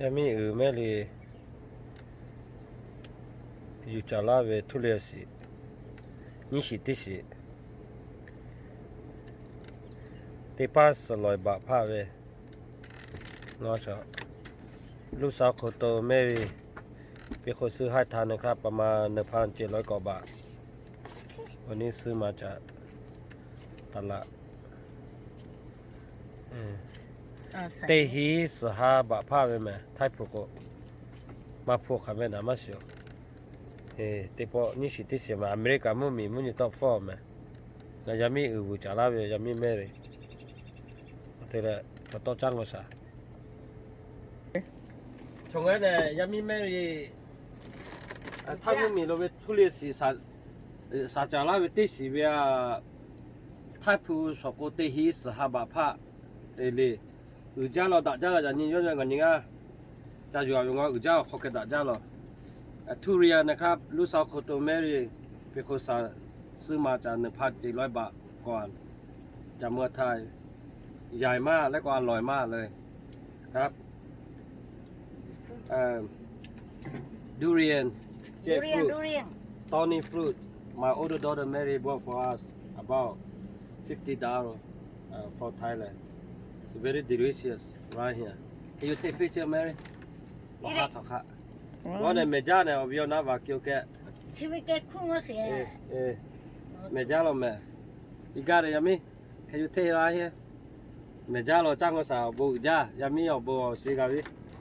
Yaˇ miˇ uiˍ mehˇ le, yuˬ caˍ laˇ ve ทุเรียน shiˍ, nyiˇ shiˍ teˇ shiˍ, teˇ paˆ suhˍ lawˬ baꞈ hpaˆ ve, ลูกสาวคนโต แม่ ve, เป็นคนซื้อให้ทานนะครับ ประมาณ หนึ่งพันเจ็ดร้อยกว่าบาท วันนี้ซื้อมาจากตลาด teˇ hinˉ suhˍ ha baꞈ hpaˆ ve mehˍ, Htaiˇ hpu k'o, maˇ hpu hk'aˬ mehˆ naˍ maˇ shiˍ-oˬ. Teˇ pawˆ nyiˇ shiˍ teˇ shiˍ mehˍ, Aˍmeˍriˆkaˍ mvuhˇmiˬ mvuhˇ nyi tawˆ fawˇ mehˍ. Ngaˬ yaˇ miˇ uiˍ vuiˬ caˍ laˇ ve yaˇ miˇ Mary, te leh chaw tawˇ caˇ ngaw shaˍ. Chaw ngaˬ nehˬ yaˇ miˇ Mary, Htaiˇ mvuhˇmiˬ lo ve ทุเรียน shiˍ, saˍ caˍ laˇ ve teˇ shiˍ ve a, Htaiˇ hpu shawˍ k'o teˇ hinˉ suhˍ ha baꞈ hpaˆ te le. Uiˍ jaˇ law daꞈ jaˇ law, yaꞈ nyi yawˇ ngaˬ nyi ngaˇ ca yuˬ a ve ngaw uiˍ jaˇ, awˬ hk'aw keh daꞈ jaˇ law. ทุเรียน นะครับ ลูกสาวคนโต แม่ เป็นคนสั่งซื้อมาจาก หนึ่งพันเจ็ดร้อยบาทก่อน จากเมืองไทย ใหญ่มากและก็อร่อยมากเลยครับ เอ่อ durian, jackfruit, thorny fruit. My older daughter Mary bought for us about fifty dollar, uh, from Thailand. It's very delicious right here. Can you take picture, Mary? Awˬ ha htawꞈ hk'aˆ. G'awˇ nehˬ mehˍ jaˇ nehˬ awˬ viˉ awˬ naˉ vaꞈ keu keh. Mehˍ jaˇ law mehˍ. You got it, yaˇ miˇ? Can you take right here? Mehˍ jaˇ law caˇ ngaw shaˍ awˬ bon uiˍ jaˇ, yaˇ miˇ awˬ bon awˬ shiˍ g'a ve.